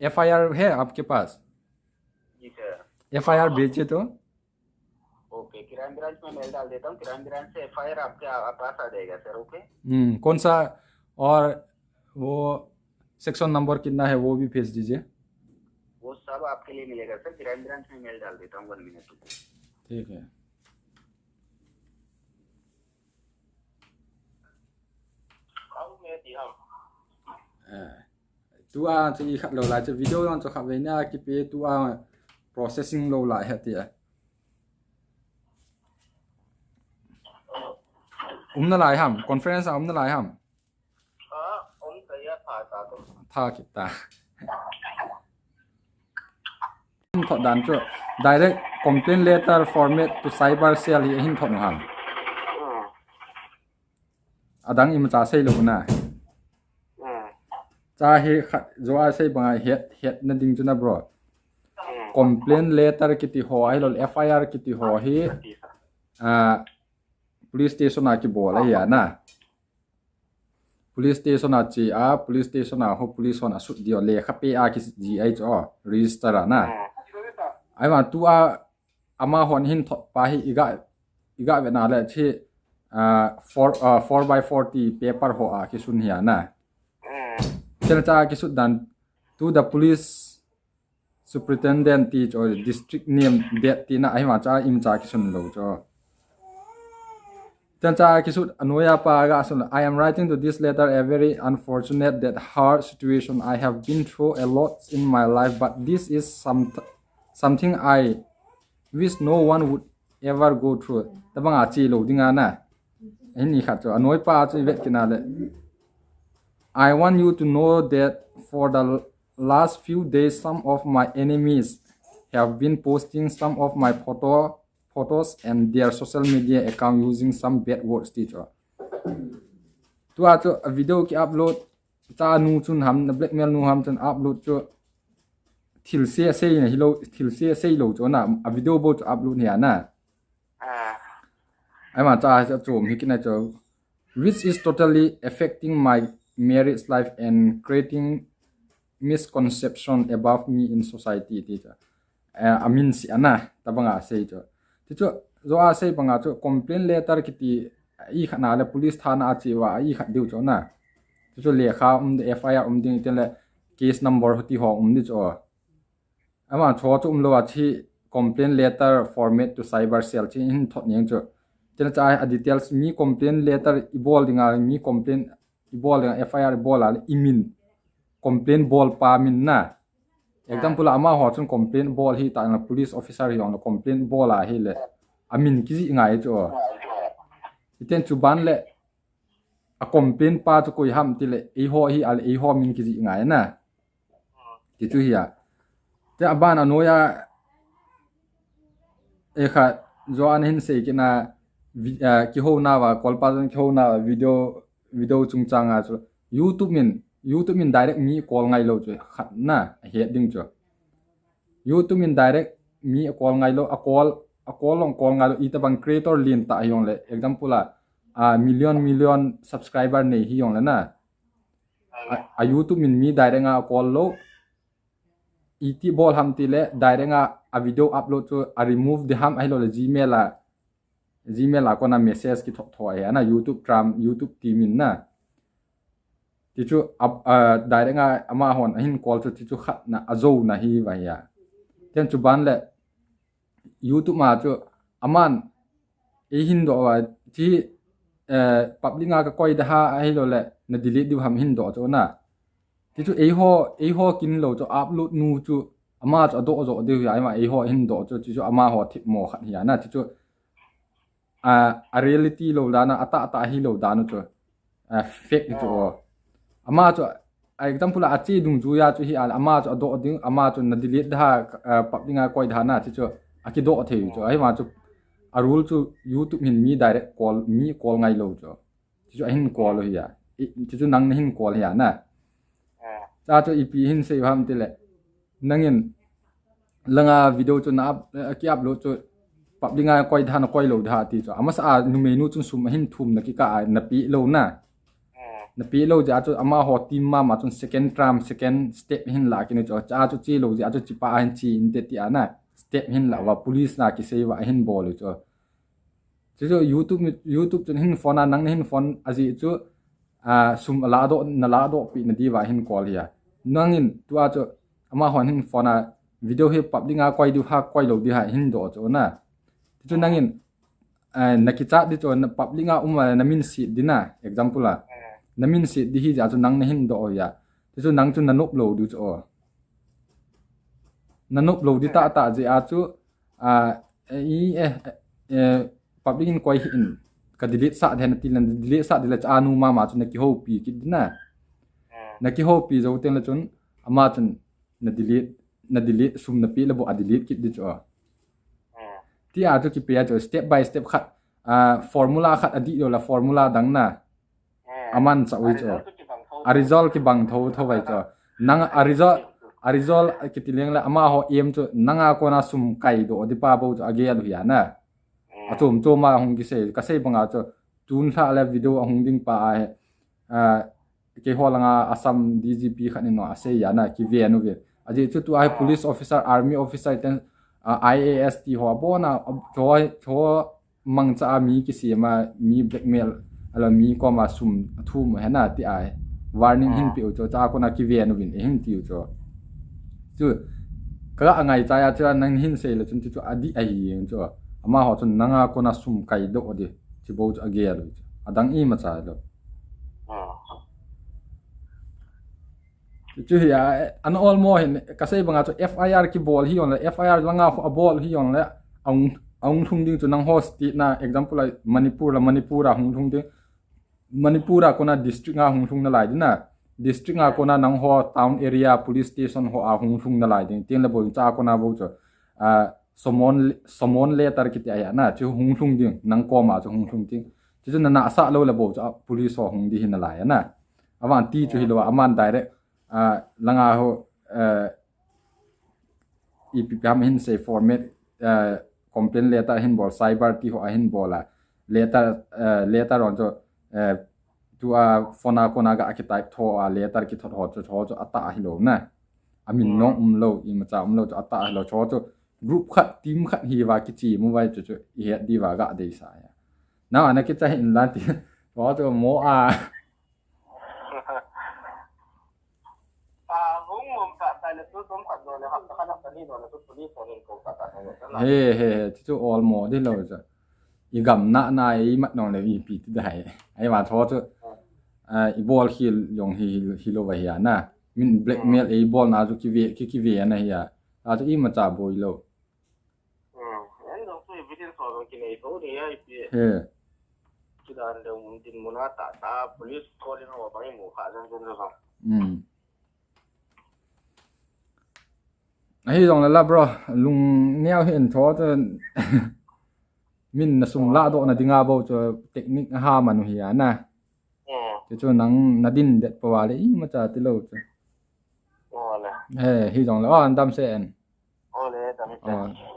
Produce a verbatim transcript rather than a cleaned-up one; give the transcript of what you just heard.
एफआईआर है आपके पास? जी sir. FIR भेजिए तो। ओके, क्राइम ब्रांच में मेल डाल देता हूँ। क्राइम ब्रांच से एफआईआर आपके आ- पास आ जाएगा सर। ओके, हम्म कौन सा, और वो सेक्शन नंबर कितना है वो भी भेज दीजिए। वो सब आपके लिए मिलेगा सर। क्राइम ब्रांच में मेल डाल देता हूँ, वन मिनट। ठीक है। How may I help? Eh, tua chu i khat lo lai chu video jong chu khat vei na kipe tua processing lo lai he ti a. Umna lai ham, conference a umna lai ham. हाँ, उन तैयार था, था तो। Tha kit ta. Thot dan chu direct complaint letter format to cyber cell hi hin thot ham. Hmm, Adang imacha sei lo na. Hmm, Cha hi khat jo a sei banga het, hetna ding chu na bro. Hmm. Complaint letter kiti ho ahilou le FIR kiti ho hi, ah, police station a kibol ahi a na. Police station a che a, police station a ho police hon asut diu lekha pe a kiji ahi chu, register a na. Ahivang tua amahon hin thot pa hi iga, iga vena le chi, ah, four, ah, four by forty paper ho a kisun hi a na. Tel cha kisut dan to the police superintendent ti chu, district name det ti na, ahivang cha imacha kisun lo chu. Tel cha kisut anoiya pa ga sun, "I am writing to this letter, a very unfortunate that hard situation. I have been through a lot in my life, but this is some, something I wish no one would ever go through." Tabang a che lo ding a na. Ahin ni khat chu, anoi pa chu i vet kit na le. "I want you to know that for the last few days, some of my enemies have been posting some of my photo, photos and their social media account using some bad words," ti chu. Tua chu a video ki upload, cha nu chun ham, na blackmail nu ham chun upload chu thil se sei na hi lo, thil se sei lo chu na, a video bou chu upload hi a na. हाँ, Ahivang cha chu chom hi kit na chu, "Which is totally affecting my marriage life and creating misconception about me in society," ti chu. Eh, amin si a na, tabang a sei chu. Ti chu, jo a sei banga chu complaint letter kiti i khat na le police thana a che uva i khat diu chu na. Ti chu lekha um ding, FIR um ding, tel le case number ho ti ho um ding chu. Ama chu chu um lo a chi complaint letter format to cyber cell chi hin thot ning chu. Tel cha a details mi complaint letter i bol ding a, mi complaint i bol ding a, FIR i bol a le i min, complaint bol pa min na. Example a amaho chun complaint bol hi ta na, police officer hi jong le complaint bol a hi le amin kiji ngai chu. Iten chu ban le a complaint pa chu koi ham ti le eiho hi a le eiho min kiji ngai na. Ti chu hi a. Te aban anoiya, e kha, jo a na hin sei kit na, vi-, ah, kiho na va, call pa jong kiho na va, video, video chungchang a chu. YouTube min, YouTube min direct mi call ngai lo chu khat na, a het ding chu. YouTube min direct mi a call ngai lo, a call, a call long call ngai lo, i tabang creator lien ta hi jong le, example a, a million, million subscriber nei hi jong le na. A, a YouTube min mi direct a call lo, iti bol ham ti le, direct a, a video upload chu a remove ding ham ahilou le Gmail a, Gmail a kona message ki thot thot ahi a na, YouTube tram, YouTube team in na. Ti chu a, a, direct a amahon ahin call chu ti chu khat na a jo na hi va hi a. Chen chu ban le YouTube ma chu aman ei hin doh va ti, eh, public a ka koi da ha ahilou le na delete diu ham hin doh chu na. Ti chu eiho, eiho kin lo chu upload nu chu ama chu a doh jo diu hi a, ama eiho hin doh chu, ti chu amaho thip mo khat hi a na, ti chu a, a reality lo dan a, a tah tah hi lo dan u chu, a, fake hi chu. Ama chu, a example a, a che dungjuia chu hi a, ama chu a doh ding, ama chu na delete da, a, public a koi da na, ti chu a kidoh thei chu. Ahivang chu a rule chu YouTube hin mi direct call, mi call ngai lo chu. Ti chu ahin call u hi a. I, ti chu nang na hin call hi a na. Cha chu ipi hin sei u ham ti le. Nangin langa video chu na up, eh, ki upload chu public a koi da na koi lo da ti chu. Amasa a numei nu chun sum ahin thum na kikah a na pe lo na. Napeh lou jeh a chu amaho team mama chun second term, second step hin lah kit u chu. Chua chu che lou jeh a chu chepa ahin che inte tia na. Step hin lah uva police na kisei uva ahin bol u chu. Chuchu YouTube, YouTube chun hin phone a, nang nahin phone ajeh chu, ah, sum aladoh, naladoh peh nadiuva hin call hi a. Nangin tua chu amahon hin phone a video hi public a koi diu ham, koi lou diu ham hin doh chu na. Chuchu nangin, eh, nakichat di chu na public a um a namin set di na, example a. Namin set di hi jeh a chu nang nahin doh u hi a. Chuchu nang chu nanop lou diu chu. Nanop lou di tahtah jeh a chu, ah, eh, i, eh, eh, public in koi hih in, ka delete sah ding nati le, delete sah di le chanu mama chu nakihoupi kit di na. Nakihoupi jou teng le chun, ama chun na delete, na delete, sum napeh le bou a delete kit di chu. Tia chu kipe a chu step by step khat, ah, formula khat adih lou le formula dang na. Aman cha u hi chu. A result kibang thotho uve chu. Nang a result, a result kiti leng le amaho aim chu nanga kona sum kaidoh di pa bou chu agel u hi a na. Achom chom a hung kisei, kasei banga chu tun lha le video ahung ding pa ahi. Ah, keiho langa Assam D G P khat in asei a na, kiven uve. Ajeh chu tua hi police officer, army officer ten, ah, I A S ti ho abon a, cho, cho mangcha a mi kisem a, mi blackmail, ahilou le mi koma sum athum u ahi na tia warning hin pe u chu, chua kona kiven uvin eihin tiu chu. Chu, ka ngaicha a chu nang hin sei le chun chu, chu adih ahi chu. Amaho chun nanga kona sum kaidoh di, chi bou chu agel u chu. Adang imacha lou. Chu hi a, an olmo hin, kasei banga chu F I R kibol hi jongle, F I R langa khu abol hi jongle, ahung, ahung lhung ding chu nangho state na, example a Manipur le Manipur a hung lhung ding, Manipur a kona district a hung lhung nalai ding na, district a kona nangho town area police station ho a hung lhung nalai ding, tin le bou chua kona bou chu, ah, summon, summon letter kiti ahi a na, chu hung lhung ding, nang koma chu hung lhung ding. Chuchu nanasah lou le bou chu, ah, police ho hung di hi nalai a na. Avan ti chu hilou, aman direct, ah, langa ho, eh, ipi pi ham hin sei format, eh, complaint letter hin bol, cyber ti ho ahin bol a. Letter, eh, letter on chu, eh, tua phone a kona ga kitype tho a letter kithot ho chu, ho chu atah hilou na. Amin nong umlou, imacha umlou chu atah hilou chu, chu group khat, team khat hiuva kichi mu vai chu, chu ihet diuva ga deisah a. Na ana kicha hin lan ti, chu chu mo a. He, he, he, chu chu olmo di lou chu. Igam na na imat nong le ipi ti dai. Ahivang chu, ah, ibol khel jong hi, hi, hilou va hi a na. Min blackmail eibol na chu kive, ki, kive na hi a. A chu imacha boi lou. Hmm. An jong chu evidence ho jong kinei tho ding ahi pi. He. Kidan ding dinmun a tah tah police calling ho bang imu kha jong jong jong. Hmm. Ahi jongle la bro, lungneo hih in tho chu min na sum ladoh na dinga bou chu technique aha manu hi a na. Hmm. Chu chu nang na din det pova le imacha tilou chu. Ole. He, hi jongle, oh, an damsel in. Ole, damsel. Oh.